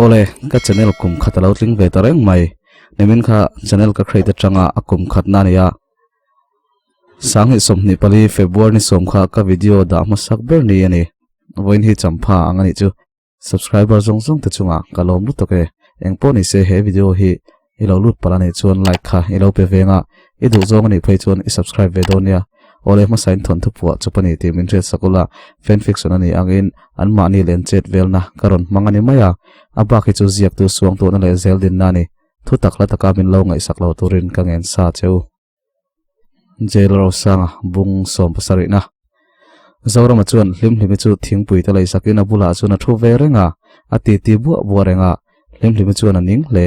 Awle, ka channel kum khat alo tling ve ta reng mai. Nimin kha channel ka create atanga a kum khat na nia. Sanghnih 24 February ni sawm kha ka video dah hmasak ber ni a ni. Vawiin hi champha ang a nih chu. Subscriber zawng zawng te chungah ka lawm lutuk e. Engpawh ni se he video hi i lo lut palh a nih chuan like kha i lo pe veng a, i duh zawng a nih phei chuan i subscribe ve dawn nia. Awle hmasain thawnthu phuah chup a ni tih min hriat sak ula, fan fiction a nih angin anmahni len chet velna ka rawn hmang a ni mai a, a bak hi chu ziaktu suang tuhna leh zel dinna a ni. Thu tak hla taka min lo ngaihsak lo turin ka ngen sa che u. Jail Rosanga bung 70 na. Zorama chuan Hlimhlimi chu thingpui te lei sakin a bulah chuan a thu ve reng a, a titi buah buah reng a, Hlimhlimi chuan a ning hle.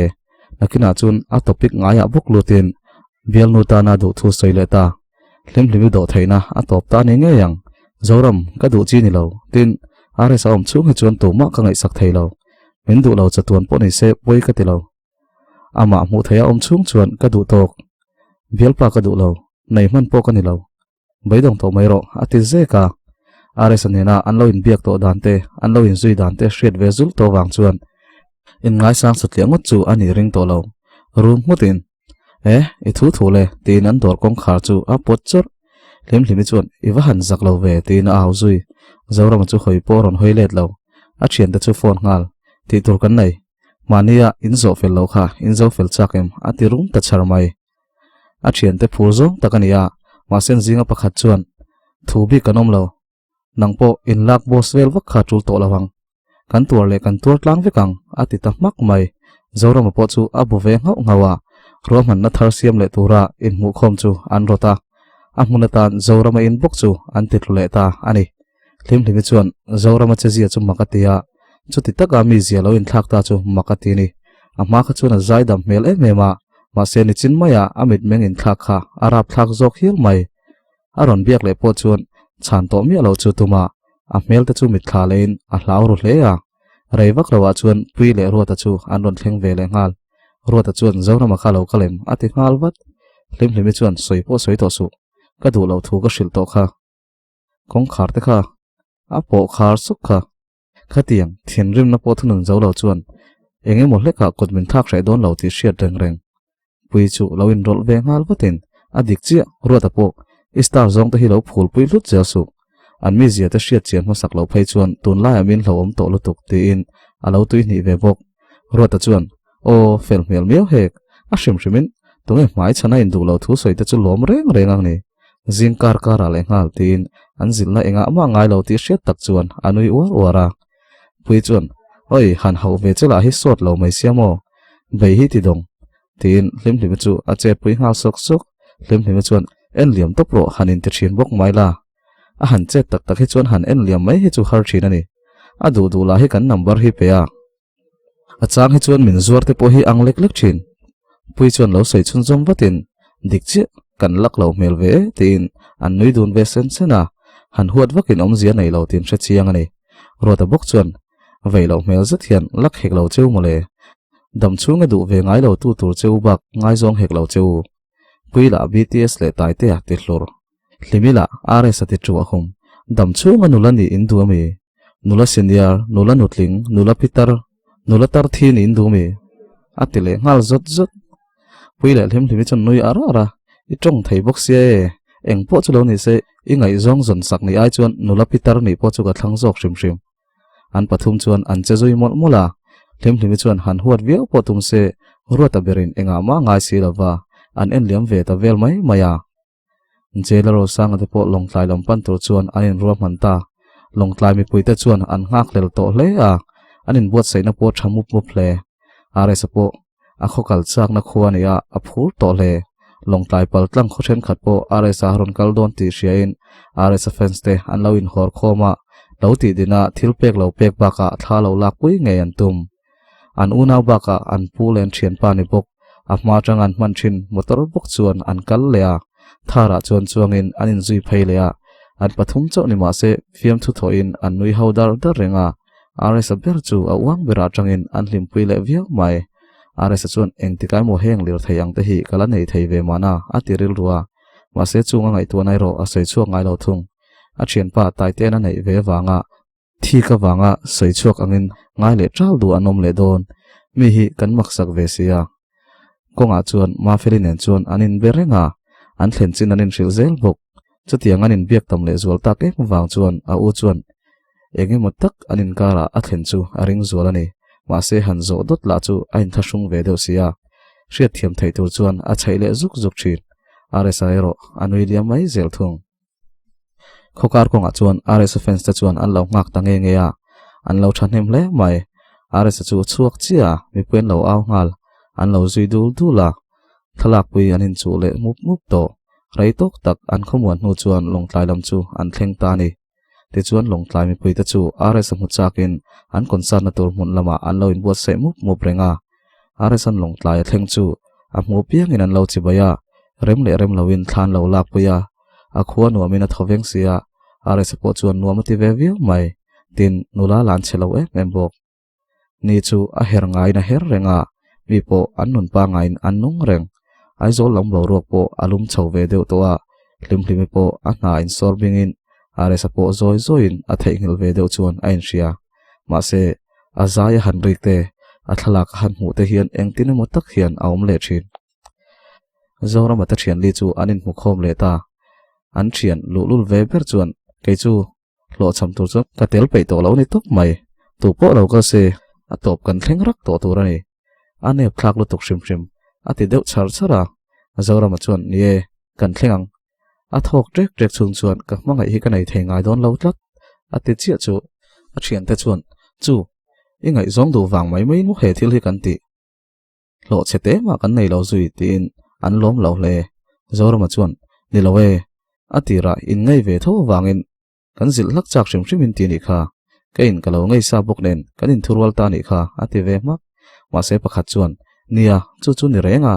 Nakinah chuan a topic ngaiah bawk lutin bialnu tana duhthu sawi leh ta. Hlimhlimi dawh theihna a tawp ta ni ngei ang. Zoram, ka duh chi ni lo, tin, RS a awm chhung hi chuan tumah ka ngaihsak thei lo. Min duh lo chatuan pawh ni se pawi ka ti lo. Amah hmuh theih a awm chhung chuan ka duh tawk. Bialpa ka duh lo, nei hman pawh ka ni lo. Beidawng tawh mai rawh, a ti zek a. RS-a nena an lo inbiak tawh dan te, an lo inzui dan te hriat ve zul tawh vang chuan inngaisang satliah ngawt chu a nih ring tawh lo. Rum nghutin, E, i thu thu le, tiin an dawr kawngkhar chu a pawt chawrh. Hlimhlimi chuan, I va han zak lo ve, tiin a au zui. Zorama chu hawi pawh a rawn hawi let lo. A thiante chu phone nghal, Tih tur kan nei. Mahnia in zawh fel loh kha in zo fel chak em? a ti rum ta chhar mai. A thiante phur zawng tak a ni a, mahse an zinga pakhat chuan, Thu bik kan awm lo. Nang pawh in lak boss vel vak kha tul tawh lo ang. Kan tuar leh kan tuar tlang vek ang, a ti ta hmak mai. Zorama pawh chu a bu ve nghauh nghauh a, ruahmanna thar siam leh tura inhmuhkhawm chu an rawt a. A hmun atan Zorama in bawk chu an ti tlu leh ta a ni. Hlimhlimi chuan Zorama che zia chu mak a ti a, chuti taka mi zia lo inthlak ta chu mak a ti ni. A hma kha chuan a zaidam hmel em em a, mahse nichin maia a mitmeng inthlak kha a rapthlak zawk hial mai. A rawn biak leh pawh chuan chhan tawh miah loh chu tuma a hmel te chu mitthla lehin a hlau ru hle a. Rei vak loah chuan Pui leh Ruata chu an rawn thleng ve leh nghal. Ruata chuan Zorama kha lo kal em a ti nghal vat. Hlimhlimi chuan sawi pawh sawi tawh suh, ka duh loh thu ka hrilh tawh kha. Kawngkhar te kha a pawh khar suk kha. Khatiang thinrimna pawh thunun zo lo chuan eng emaw hlekah kut min thlak hreh dawn lo tih hriat reng reng. Pui chu lo inrawlh ve nghal vatin a dik chiah Ruata pawh i star zawng te hi lo phul pui hlut zel suh. An mizia te hriat chian hmasak loh phei chuan tunlaiah min hlauhawm tawh lutuk tiin a lo tuihnih ve bawk. Ruata chuan Aw, fel hmel miau hek. A hrim hrimin tunge hmai chhana induh loh thu sawi te chu lawm reng reng ang ni. Zing kar karah leh nghal tiin an zilhna engah mah ngai lo tih hriat tak chuan a nui uar uar a. Pui chuan, Oi, han hauh ve che lah hi sawt lo mai sia maw? Bei hi ti dawng. Tiin Hlimhlimi chu a chet pui nghal sawk sawk. Hlimhlimi chuan, En liam tawp rawh han inti thin bawk mai la. A han chet tak tak hi chuan han en liam mai hi chu har thin a ni. A duh duh lah hi kan number hi pe a. A chang hi chuan min zuar te pawh hi ang lek lek thin. Pui chuan lo sawi chhunzawm vatin, Dik chiah, kan lak lo hmel ve e, tiin an nui dun ve sen sen a, han huat vakin awmzia nei lo tiin hre chiang a ni. Ruata bawk chuan, Vei loh hmel zet hian lak hek lo cheu mawle. Dam chhunga duh ve ngai lo tu tur cheu bak ngaizawng hek lo cheu. Pui lah BTS leh Taitea ti hlur. Hlimi lah RS a ti chu a hum. Dam chhunga nula nih in duh ami? Nula senior, nula nutling, nula pitar, nula tar thi nih in duh ami? A ti leh nghal zawt zawt. Pui leh hlim hlimi chuan nui ar ar a, I tawng thei bawk sia e, eng pawh chu lo ni se, i ngaihzawng zawn sak nih ai chuan nula pitar nih pawh chu ka thlang zawk hrim hrim. An pathum chuan an che zui mawlh mawlh a, Hlimhlimi chuan han huat viau pawh tum se, Ruata berin engah mah ngai si lova, an en liam ve ta vel mai mai a. Jail-a Rosanga te pawh Lawngtlai lam pan tur chuan an inruahman ta. Lawngtlai mipuite chuan an nghakhlel tawh hle a, an inbuatsaihna pawh tha mup mup hle. RS-a pawh a khaw kal chakna khua a ni a, a phur tawh hle. Lawngtlai pal tlang khaw thenkhat pawh RS-a rawn kal dawn tih hriain RS-a fans te an lo inhawr khawm a, lo tih dina thil pek lo pek bakah thla lo lakpui ngei an tum. An unau bakah an pu leh an thianpa ni bawk. A hma atanga an hman thin motor bawk chuan an kal leh a, Tharah chuan chuangin an inzui phei leh a, an pathum chauh ni mahse fiamthu thawhin an nui ho dar dar reng a. RS-a ber chu a uang berah atangin an hlimpui leh viau mai. RS-a chuan engtikah emaw heng lirthei ang te hi ka la nei thei ve mahna a ti rilru a, mahse chung a ngaihtuahna erawh a sawi chhuak ngai lo thung. A thianpa Taitena neih ve vanga thik avanga sawi chhuak angin ngai leh ṭal duh an awm leh dawn. Mi hi kan maksak ve si a. Kawngah chuan Mafeli nen chuan an inbe reng a, an thlen chin an inhrilh zel bawk. Chutiang an inbiak tam leh zual tak em vang chuan a u chuan eng emaw tak an inkarah a thlen chu a ring zual a ni. Mahse han zawh dawt lah chu a inthlahrung ve deuh si a, hriatthiam theih tur chuan a chhaih leh zuk zuk thin. RSa erawh a nui liam mai zel thung. Khawkar kawngah chuan RSa fans te chuan an lo nghak ta nge nge a, an lo thahnem hle mai. RSa chu a chhuak chiah a, mipui an lo au nghal, an lo zui dul dul a. Thlalakpui an inchuh leh mup mup tawh. Rei tawk tak an khawmuan hnu chuan Lawngtlai lam chu an thleng ta a ni. Tichuan Lawngtlai mipuite chu RSa hmu chakin an concert na tur hmun lamah an lo inbuatsaih mup mup reng a. RSa'n Lawngtlai a thleng chu a hmu piangin an lo chibai a, rem leh rem loin thla an lo lakpui a. A khua nuamin a thaw veng si a, RSa pawh chuan nuam a ti ve viau mai. Tin, nula la an che lo em em bawk. Ni chu a her ngaiin a her reng a, mi pawh an nun pangaiin an nung reng. Aizawl lam boruak pawh a lum chho ve deuh tawh a, Hlimhlimi pawh a hna insawr bingin RSa pawh zawi zawiin a theihnghilh ve deuh chuan a inhria. Mahse, a zai a han rik te, a thlalak a han hmuh te hian engtin emaw tak hian a awm leh thin. Zorama te thianli chu an inhmu khawm leh ta. An thian luhlul ve ber chuan kei chu Hlawhchham tur chuan ka tel peih tawh lo ni tawp mai. Tu pawh lo kal se, a tawp kan thleng rak tawh tur a ni. A nep thlak lutuk hrim hrim, a ti deuh chhar chhar a. Zorama chuan, Ni e, kan thleng ang. A thawk ṭek ṭek chhung chuan ka hmangaih hi ka nei thei ngai dawn lo tlat, a ti chiah chu. A thiante chuan, Chu, i ngaihzawng duh vang mai mai maw he thil hi kan tih? Hlawh chhe te mah kan nei lo zui tiin an lawm lo hle. Zorama chuan, Ni lo e, a tirah in ngei ve tho avangin kan zilh hlak chak hrim hrim in ti nih kha. Ka in ka lo ngei sa bawk nen kan inthurual ta nih kha a ti ve hmak. Mahse pakhat chuan, Nia, chu chu ni reng a.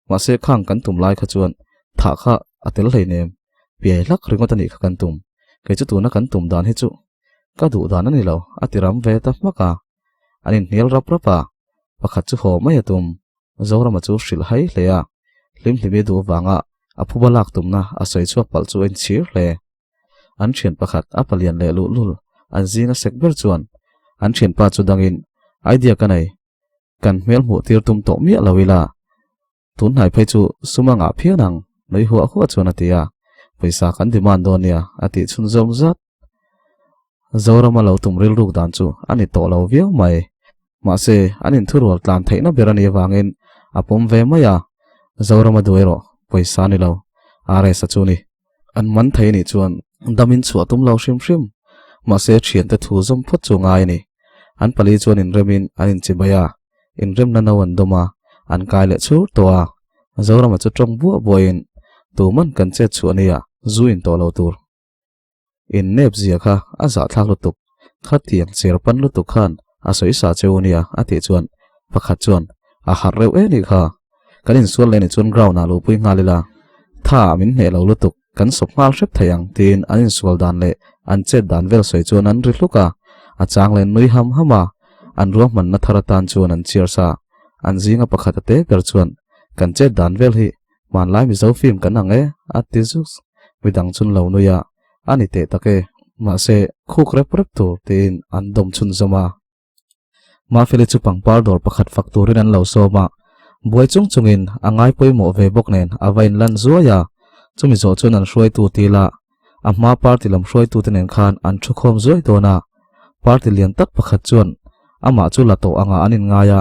Mahse khang kan tum lai kha chuan thah kha a tel hleinem. Piai hlak ringawt a nih kha kan tum. Kei chu tuna kan tum dan hi chu ka duh dan a ni lo a ti ram ve ta hmak a. An inhnial rap rap a, pakhat chu haw mai a tum. Zorama chu hrilh hai hle a, hlimhlimi duh avanga a phuba lak tumna a sawi chhuak palh chu a inchhir hle. An thian pakhat a palian leh luhlul an zinga sek ber chuan an thianpa chu dangin idea ka nei, kan hmel hmuh tir tum tawh miah lo ila, tun hnai phei chu sum a ngah phian ang nui huah huah chuan a ti a, pawisa kan demand dawn nia a tih chhunzawm zat. Zorama lo tum rilruk dan chu a ni tawh lo viau mai. Mahse, an inthurual tlan theihna ber a nih avangin a pawm ve mai a. Zorama duh erawh pawisa a ni lo, RS-a chu ni. An man thei a nih chuan damin chhuah tum lo hrim hrim. Mahse, thiante thu zawm phawt chu ngai a ni. An pali chuan inremin an inchibai a, inremna no an dawm a, an kai leh chhur tawh a. Zorama chu tawng buah buahin, Tuman kan chet chhuah nia, zu in tawh lo tur. In nep zia kha a zahthlak lutuk, khatiang cher pan lutuk khan a sawi sa cheu nia a tih chuan pakhat chuan a harh reuh e nih kha. Kan insual leh nih chuan ground ah luhpui nghal ila, tha ah min hneh lo lutuk, kan sawp nghal hrep thei ang tiin an insual dan leh an chet dan vel sawi chuan an ri hluk a, a chang leh nui ham ham a, an ruahmanna thar atan chuan an chhiar sa. An zinga pakhat a te ber chuan kan chet dan vel hi Hmanlai Mizo film kan ang e, a ti zuk. Midang chun lo nui a, a ni teh tak e, mahse khuk rep rep tur tiin an dawm chhunzawm a. Mafeli chu pangpar dawr pakhat fak turin an lo sawm a, buai chung chungin a ngai pawimawh ve bawk nen a va inlan zuai a, chumi zawh chuan an hruaitu til a, a hma party lam hruaitute nen khan an thu khawm zuai dawn a, party lian tak pakhat chuan amah chu la tawh angah an inngai a,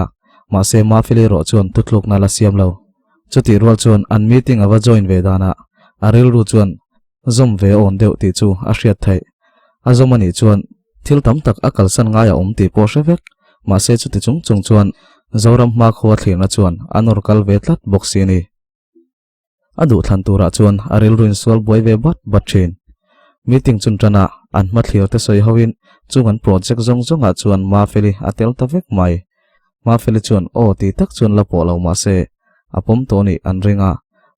mahse Mafeli erawh chuan thutlukna la siam lo. Chutih rual chuan an meeting a va join ve danah a rilru chuan zawm ve awn deuh tih chu a hriat theih. A zawm a nih chuan thil tam tak a kalsan ngai a awm tih pawh hre vek. Mahse chuti chung chung chuan Zoram hmakhua thlirna chuan a nawr kal ve tlat bawk si a ni. A duhthlan turah chuan a rilru insual buai ve bat bat thin. Meeting chun tana an hmathlir te sawi hoin chung an project zawng zawngah chuan Mafeli a tel ta vek mai. Mafeli chuan aw ti tak chuan la pawh lo mah se a pawm tawh nih an ring a.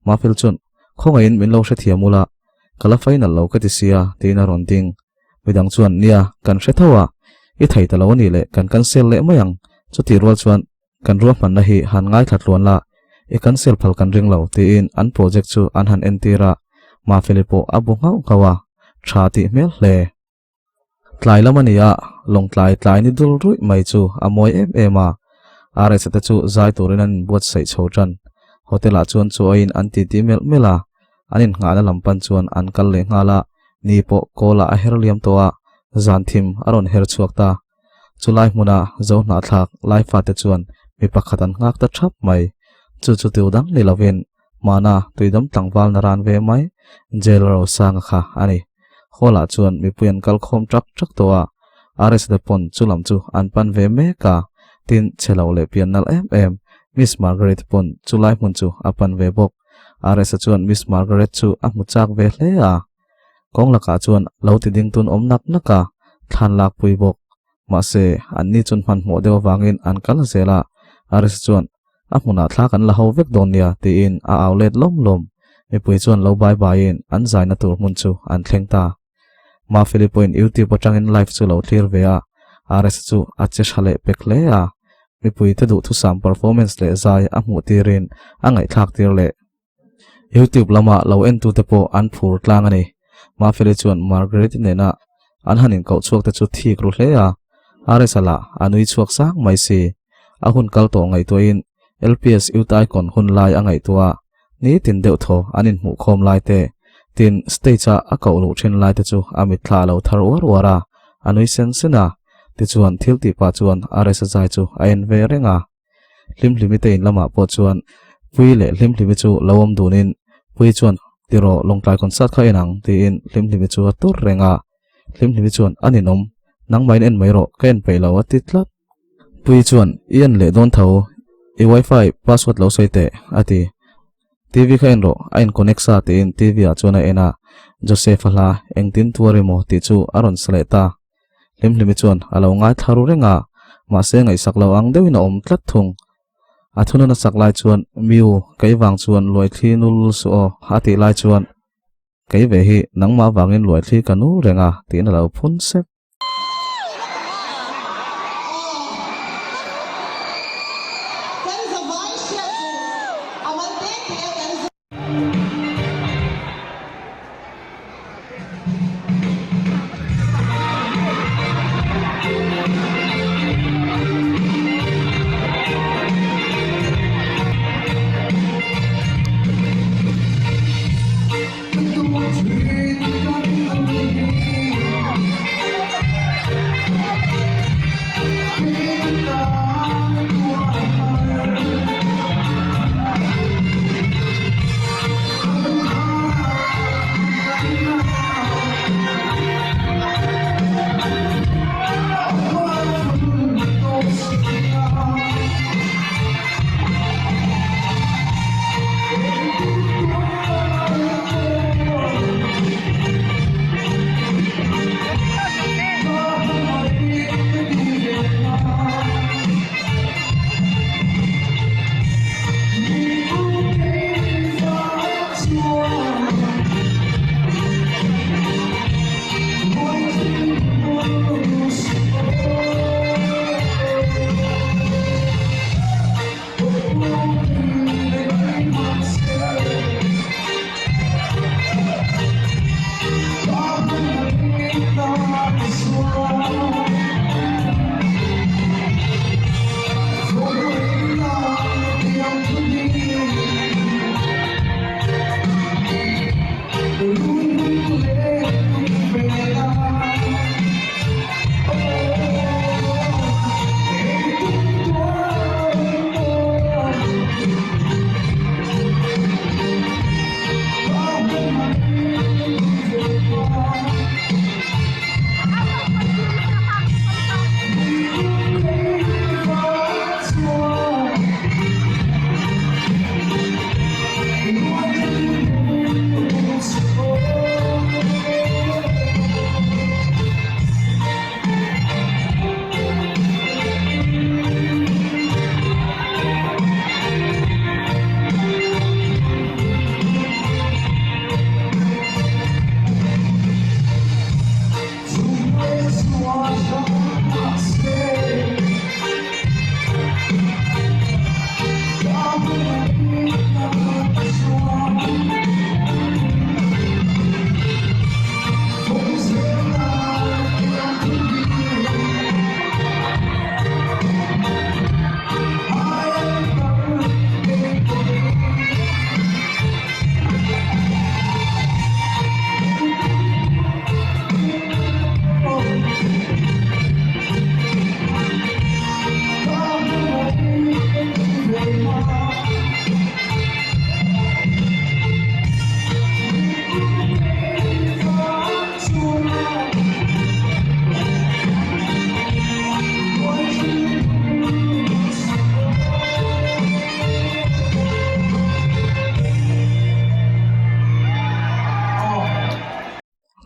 Mafel chuan khawngaihin min lo hrethiam ula, ka la final lo ka ti sia tiin a rawn ding. Midang chuan nia kan hre tho a, I thei ta lo a nih leh kan cancel leh mai ang. Chutih rual chuan kan ruahmanna hi han ngaithla tluan la, i cancel phal kan ring lo tiin an project chu an han entir a, Mafeli pawh a bu nghauh nghauh a, tha tih hmel hle. Tlai lam a ni a, lawngtlai tlai ni dul ruih mai chu a mawi em em a, RS-a te chu zai turin an inbuatsaih chho tan. Hotel-ah chuan chu aiin an titi melh melh a, an innghahna lam pan chuan an kal leh nghal a, ni pawh kawl-ah a her liam tawh a, zan thim a rawn her chhuak ta. Chulai hmuna zo hnahthlak Laifate chuan mi pakhat an nghak ta thap mai. Chu chu tiu dang ni lovin Hmana tuidam tlangval na ran ve mai Jail Rosanga kha a ni. Hall ah chuan mipui an kal khawm trak trak tawh a, RS te pawn chu lam chu an pan ve mek a, tin chhe lo leh pian nalh em em Miss Margaret pawn chu lai hmun chu a pan ve bawk. RS-a chuan Miss Margaret chu a hmu chak ve hle a, kawng lakah chuan lo ti ding tun awm nak nak a, thlan lak pui bawk. Mahse, anni chuan hmanhmawh deuh avangin an kal zel a, RS-a chuan A hmunah thla kan la ho vek dawn nia tiin a au let lawm lawm. Mipui chuan lo bai baiin an zaina tur hmun chu an thleng ta. Mafeli pawhin YouTube atangin live chu lo thlir ve a, RS chu a che tha leh pek hle a. Mipui te duhthusam performance leh zai a hmuh tirin a ngaihthlak tir leh. YouTube lama lo entute pawh an phur tlang a ni. Mafeli chuan Margaret-i nena an han inkoh chhuak te chu thik ru hle a, RS-a lah a nui chhuak sang mai si. A hun kal tawh ngaihtuahin LPS Youth Icon hun lai a ngaihtuah a, nitin deuh thaw an inhmuh khawm lai te, tin stage-a a koh luh thin lai te chu a mitthla a lo thar uar uar a, a nui sen sen a. Tichuan thil tih pah chuan RS-a zai chu a en ve reng a. Hlimhlimi te in lamah pawh chuan Puii leh Hlimhlimi chu lo awm dunin Puii chuan Tiraw Lawngtlai concert kha en ang tiin Hlimhlimi chu a tur reng a. Hlimhlimi chuan A ninawm, nangmahin en mai rawh, ka en peih lo a ti tlat. Puii chuan I en leh dawn tho, i wifi password lo sawi teh a ti. TV kha en rawh, a in connect sa tiin TV ah chuan a en a, Joseph a hla engtin tuar emaw tih chu a rawn sa leh ta. Hlimhlimi chuan a lo ngaithla ru reng a, mahse ngaihsak lo ang deuhin a awm tlat thung. A thunun a sak lai chuan, Miu, kei vang chuan luaithli nul suh aw, a tih lai chuan, Kei ve hi nangmah vangin luaithli ka nul reng a, tiin a lo phun sep.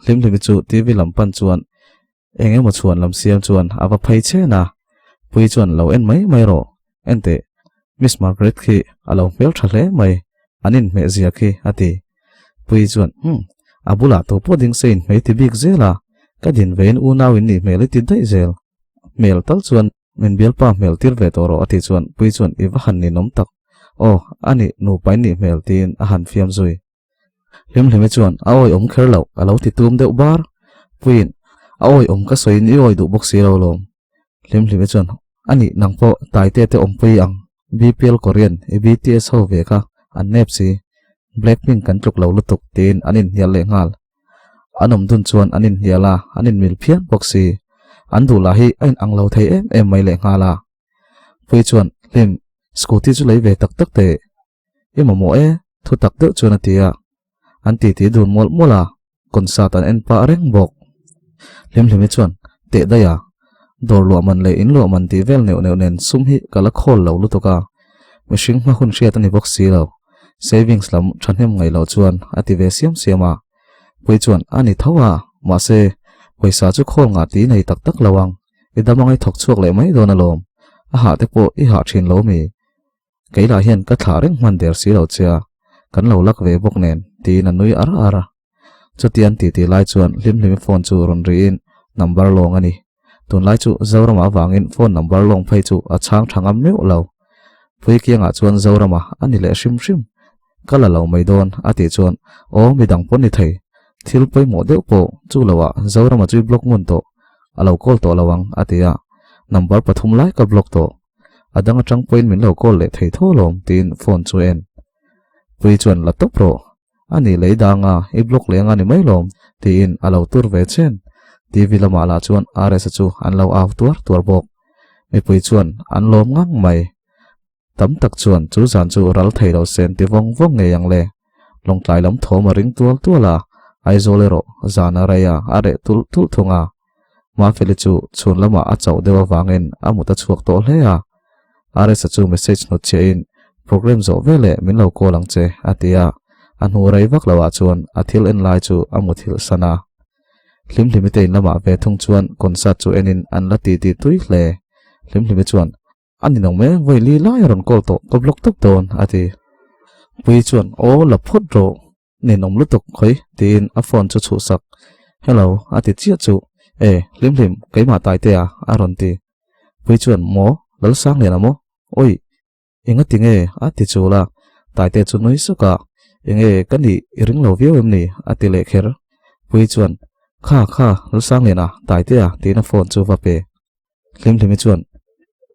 Hlimhlimi chu TV lam pan chuan eng emaw chhuan lam siam chuan a va phei chen a, Puii chuan lo en mai mai rawh, en teh, Miss Margaret khi a lo hmel tha hle mai, an inhmeh zia khi a ti. Puii chuan, Umm, a bulah tu pawh ding se inhmei ti bik zel a, ka din vein unau in nih hmel i ti daih zel. Hmel tal chuan min bialpa hmel tir ve tawh rawh a tih chuan Puii chuan i va han ninawm tak, aw, a nih nupa in nih hmel tiin a han fiam zui. Hlimhlimi chuan a awi awm kher loh a lo ti tum deuh bar. Puiin, A awi awm ka sawiin i awi duh bawk si lo lawm. Hlimhlimi chuan, A nih nang pawh Taite te awmpui ang, BPL Korean i BTS ho ve kha an nep si, Blackpink kan tluk lo lutuk tiin an inhnial leh nghal. An awm dun chuan an inhnial a, an inmil phian bawk si. An duh lah hi a inang lo thei em em mai leh nghal a. Pui chuan, Hlim, scooty chu lei ve tak tak teh. I mamawh e, thu tak deuh chuan a ti a. An titi dun mawlh mawlh a, concert an en pah reng bawk. Hlimhlimi chuan, Teh daih a, dawr luah man leh in luah man tih vel neuh neuh nen sum hi ka la khawl lo lutuk a, mihring hma hun hriat a ni bawk si lo, savings lam thahnem ngaih loh chuan a ti ve siam siam a. Pui chuan, A ni tho a, mahse, pawisa chu khawl ngah tih nei tak tak lo ang, i dam angai thawk chhuak leh mai dawn alawm, a hah te pawh i hah thin lo mi? Kei lah hian ka thlah reng hman der si lo che a, kan lo lak ve bawk nen, tiin a nui ar ar a. Chuti an titi lai chuan Hlimhlimi phone chu rawn riin number lawng a ni. Tunlai chu Zorama avangin phone number lawng phei chu a chhang tha ngam meuh lo. Puikiangah chuan Zorama a ni leh hrim hrim. Ka la lo mai dawn a tih chuan aw midang pawn ni thei. Thil pawimawh deuh pawh chu loah Zorama chu i block ngun tawh, a lo call tawh lo ang a ti a. Number pathum lai ka block tawh. A dang atang pawhin min lo call leh thei tho alawm tiin phone chu en. Pui chuan la tawp rawh. A nih lei dang a, i block leh anga ni mai lawm tiin a lo tur ve chen. TV lamah lah chuan RS-a chu an lo au tuar tuar bawk. Mipui chuan an lawm ngang mai. Tam tak chuan chu zan chu ral thei lo sen ti vawng vawng ngei ang le. Lawngtlai lam thawm a ring tual tual a, Aizawl erawh zan a rei a, a reh tulh tulh thung a. Mafeli chu chhun lamah a chauh deuh avangin a mut a chhuak tawh hle a. RS-a chu message hnut chhiahin, Program zawh veleh min lo call ang che, a ti a. A hnu rei vak loah chuan a thil en lai chu a muthilh san a. Hlimhlimi te in lamah ve thung chuan concert chu enin an la titi tui hle. Hlimhlimi chuan, A ni lo mai, vawi li lai a rawn call tawh, ka block tawp dawn, a ti. Puii chuan, Aw, la phawt rawh. Ninawm lutuk khawi tiin a phone chu chhuh sak. Hello a ti chiah chu. E, hlim hlim, keimah Taitea a rawn ti. Pui chuan maw, Lalsangliana maw? Awi, enga ti nge? a ti chul a. Taitea chu nui suk a, Enge ka nih i ring lo viau em ni? a ti leh kher. Pui chuan, Kha, kha, Lalsangliana, Taitea tiin a phone chu va pe. Hlimhlimi chuan,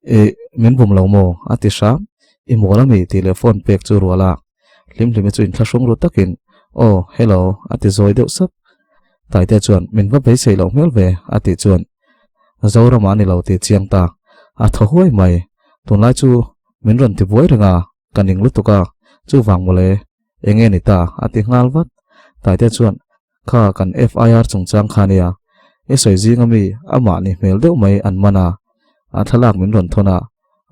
Ih, min bum lo maw? a ti hram. I mawl a mi? tih leh phone pek chu rual a. Hlimhlimi chu inthlahrung ru takin, Aw, hello, a ti zawi deuh sap. Taitea chuan, Min va beisei loh hmel ve, a tih chuan, Zoram a ni lo tih chiang ta. A thaw huai mai. Tunlai chu min rawn ti buai reng a, ka ning lutuk a, chuvang mawle, eng nge ni ta? a ti nghal vat. Taitea chuan, Kha kan FIR chungchang kha nia, i sawi zing ami amah ni hmel deuh mai an man a, a thlalak min rawn thawn a,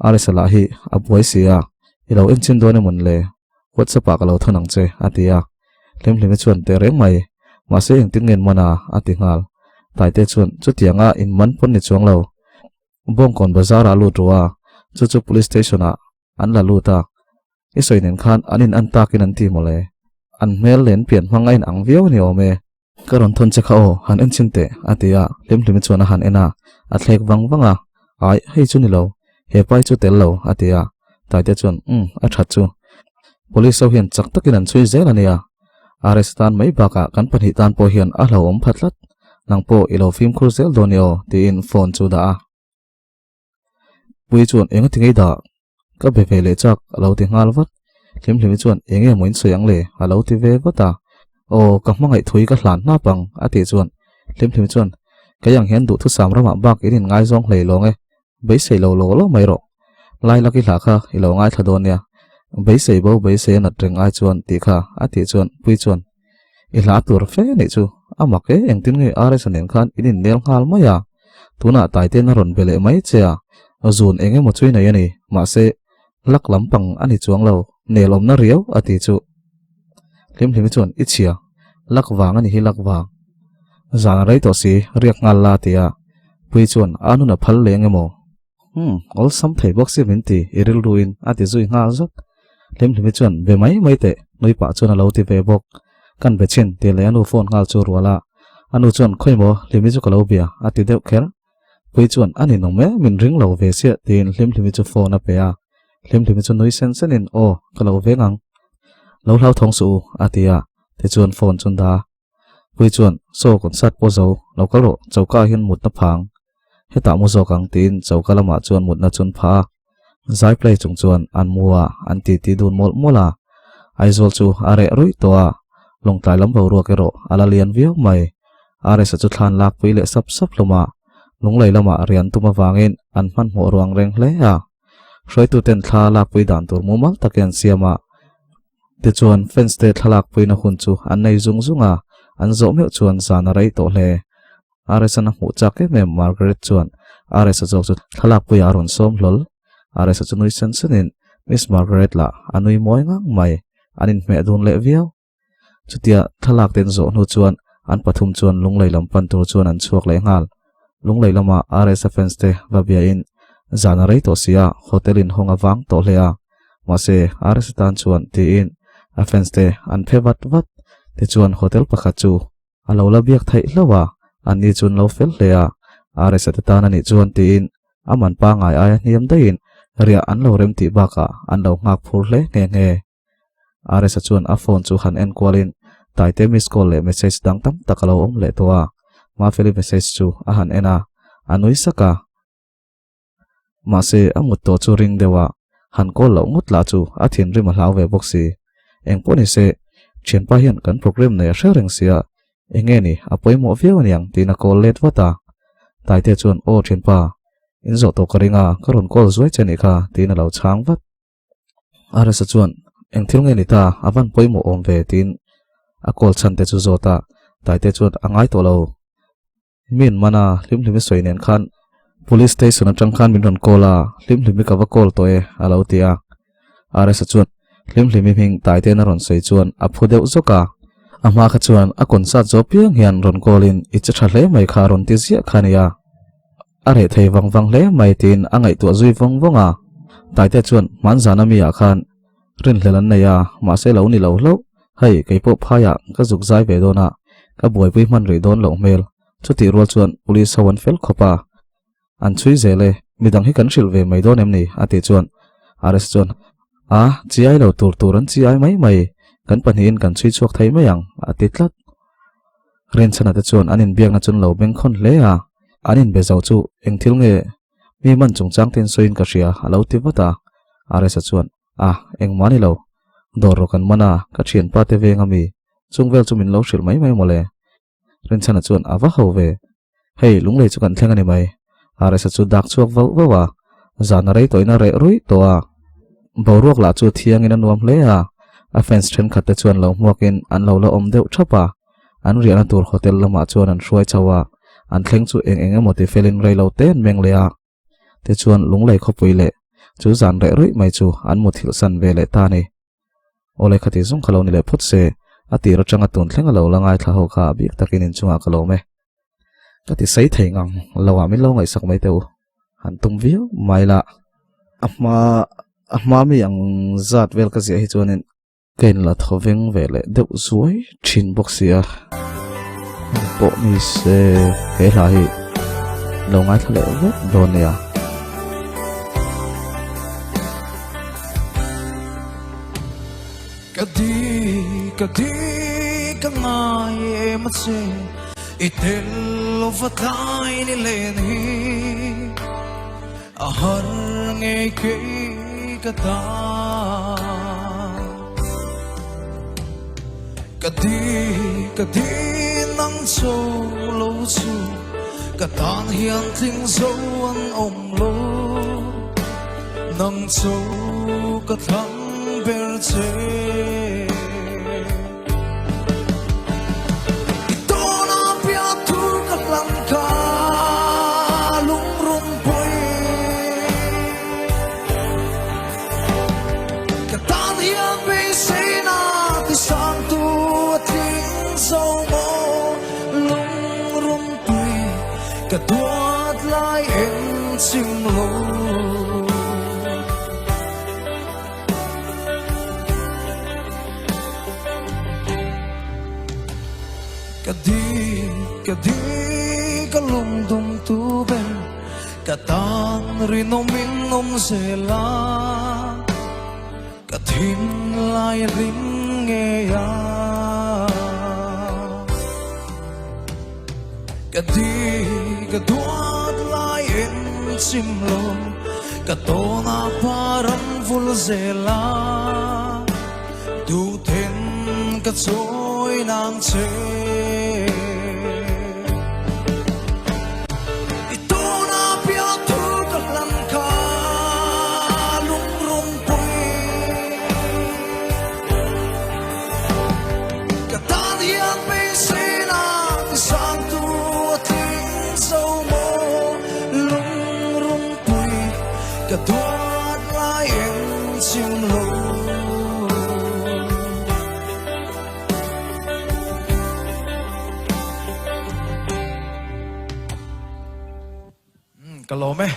Arisa lah hi a buai si a, i lo enchin dawn emawn le, WhatsApp ah ka lo thawn ang che a ti a, Hlimhlimi chuan teh reng mai, mahse engtin nge an man a a ti nghal, Taite chuan chutianga in man pawn ni chuang lo, Bawngkawn bazar ah lut ru a, chu chu police station ah an la lut a, I sawi nen khan an in an takin an ti mawle. An hmel len pian hmang a in ang viau a ni awm e. Ka rawn thawn che kha aw, han en chhin teh, a ti a, Hlimhlimi chuan a han en a, a thlek vang vang a, Ai, hei chu ni lo, he pai chu tel lo, a ti a, Taite chuan, Umm, a that chu. Police ho hian chak takin an chhui zel a nia. RS tan mai bakah kan pahnih tan pawh hian a hlauhawm pha tlat. Nang pawh i lo fimkhur zel dawn i aw, tiin phone chu dah a. Pui chuan eng a ti ngei dah? Ka be ve leh chak a lo ti nghal vat. Hlimhlimi chuan eng nge maw in sawi ang le? a lo ti ve vat a. Aw, ka hmangaih thui ka hlan hnap ang a tih chuan Hlimhlimi chuan kei ang hian duhthusam ramah bak in in ngaizawng hlei lawng e, beisei lo law law mai rawh. Lailak i hlah kha i lo ngaithla dawn nia. Beisei bo beisei a nat reng ai chuan tih kha a tih chuan Pui chuan I hla tur fe nih chu a mak e, engtin nge RS-a nen khan in innel nghal mai a, tunah Taiten a rawn be leh mai che a, zun eng emaw chu i nei a ni, mahse lak lampang a ni chuang lo, nel awmna riau a ti chu. Hlimhlimi chuan i chhia, lak vang a ni hi lak vang. Zan a rei tawh si, riak nghal la a ti a. Puii chuan, A nun a phal leh eng emaw? Umm, awlsam thei bawk si min ti, i rilruin a ti zui nghal zat. Hlimhlimi chuan, Be mai mai teh, nui pah chuan a lo ti ve bawk. Kan be chhin, tih leh a nu phone nghal chu rual a. A nu chuan, Khawi maw, Hlimi chu ka lo bia, a ti deuh kher. Puii chuan, A ninawm e, min ring lo ve chiah, tiin Hlimhlimi chu phone a pe a. Hlimhlimi chu nui sen senin, Aw, ka lo veng ang. Lo hlauthawng suh u, a ti a. Tichuan phone chu an dah a. Puii chuan, Saw concert pawh zo, lo kal rawh, choka ah hian mutna phang. Hetah mu zawk ang tiin choka lamah chuan mutna chu an phah a. Zai play chung chuan an mu a, an titi dun mawlh mawlh a. Aizawl chu a reh ruih tawh a, lawngtlai lam boruak erawh a la lian viau mai. RS-a chu thlan lakpui leh sap sap hlawm a, lunglei lamah rian tum avangin an hmanhmawh ruang reng hle a. Hruaituten thla lakpui dan tur mumal takin an siam a. Tichuan, fans te thlalak puina hun chu an nei zung zung a, an zawh meuh chuan zan a rei tawh hle. RS-a'n a hmuh chak em em Margaret chuan RS-a zawk chu thlalak puiah a rawn sawm hlawl. RS-a chu nui sen senin Miss Margaret lah a nui mawi ngang mai, an inhmeh dun leh viau. Chutia thlalak ten zawh hnu chuan an pathum chuan lunglei lam pan tur chuan an chhuak leh nghal. Lunglei lama RS-a fans te va biain zan a rei tawh si a, hotel in hawng a vang tawh hle a. Mahse, RS-a tan chuan tiin a fans te an phe vat vat. Tichuan hotel pakhat chu a lo la biak theih hlauh a, anni chu an lo fel hle a, RS-a te tan a nih chuan tiin a man pangngai aia hniam daihin riah an lo rem tih bakah an lo nghak phur hle nghe nghe. RS-a chuan a phone chu han en kualin Taite miss call leh message dang tam tak a lo awm leh tawh a, Mafeli message chu a han en a, a nui sak a. Mahse, a mut tawh chu ring deuh a, han call loh ngawt lah chu a thinrim a hlau ve bawk si. Eng pawh ni se, thianpa hian kan program nei a hre reng sia, eng nge ni, a pawimawh viau aniang tiin a call let vat a. Taite chuan, Aw thianpa, in zawh tawh ka ring a, ka rawn call zuai che nih kha, tiin a lo chhang vat. RS-a chuan, Eng thil nge ni ta, a van pawimawh awm ve, tiin a call chhan te chu zawt a, Taite chuan a ngai tawh lo. Min man a, Hlimhlimi sawi nen khan Police Station atang khan min rawn call a, Hlimhlimi ka va call tawh e, a lo ti a. RS-a chuan Hlimhlimi hming Taite'n a rawn sawi chuan a phu deuh zawk a, a hma kha chuan a concert zawh piang hian rawn call in i che tha hle mai kha a rawn ti ziah kha a nia. A reh thei vang vang hle mai tiin a ngaihtuah zui vawng vawng a. Taite chuan hmanzan ami ah khan rinhlel an nei a, mahse lo ni lo hlauh. Hei, kei pawh phaiah ka zuk zai ve dawn a, ka buaipui hman rih dawn loh hmel. Chutih rual chuan police ho an fel khawp a, an chhui zel e, midang hi kan hrilh ve mai dawn em ni? a tih chuan RS chuan, A, chi ai lo tur tur an chi ai mai mai, kan pahnihin kan chhui chhuak thei mai ang, a ti tlat. Rinchhana te chuan an inbiakna chu an lo bengkhawn hle a, an inbe zo chu eng thil nge mi man chungchang te in sawiin ka hria a lo ti vat a. RS-a chuan, A, engmah a ni lo. Dawr rawh kan man a, ka thianpa te veng ami, chung vel chu min lo hrilh mai mai mawle. Rinchhana chuan, A va ho ve. Hei, lunglei chu kan thleng a ni mai. RS-a chu dak chhuak vauh vauh a, zan a rei tawhin a reh ruih tawh a. Boruak lah chu thiangin a nuam hle a, a fans thenkhat te chuan lo hmuakin an lo la awm deuh thap a. An riahna tur hotel lamah chuan an hruai chho a, an thleng chu eng eng emaw ti felin rei lo te an meng leh a. Tichuan lunglei khawpui leh chu zan reh ruih mai chu an muthilh san ve leh ta a ni. Awle khati zawng kha lo ni leh phawt se, a tir atanga tun thleng a lo la ngaithla ho kha a bik takin inchungah ka lawm e. Ka ti sei thei ngang lo ah min lo ngaihsak mai teh u. Han tum viau mai la, a hma a hma mi ang zat vel ka ziah hi chuanin ka inla thaw veng ve leh deuh zuai thin bawk si a. Pawh ni se he hla hi lo ngaithla leh vek dawn nia. Ka di ka di ka ngai em a che i tel lo va tlai ni len hi a har ngei kei ka ta. Ka di ka di nang cho lo chu ka tan hian tling zo an awm lo nang cho ka thlang ber che. I tawna piah thu ka hlang kha lungrun pui. Ka tan hian beiseina ti sang tu a tling zo maw lung. chim lo. Ka di, ka di, ka lungdum tu ber, ka tan rinawmin awm zel a, ka thinlai a hlim ngei a. Ka di, ka duat lai en chim lo, ka tawnah par an vul zel a. Duhten ka chawi nang che. I tuna pial thu ka hlan kha lungrun pui. Ka tan hian beiseina ti sang tu a tling zo maw lungrun pui. Ka duat lai eng chim lo. Ka lawm e.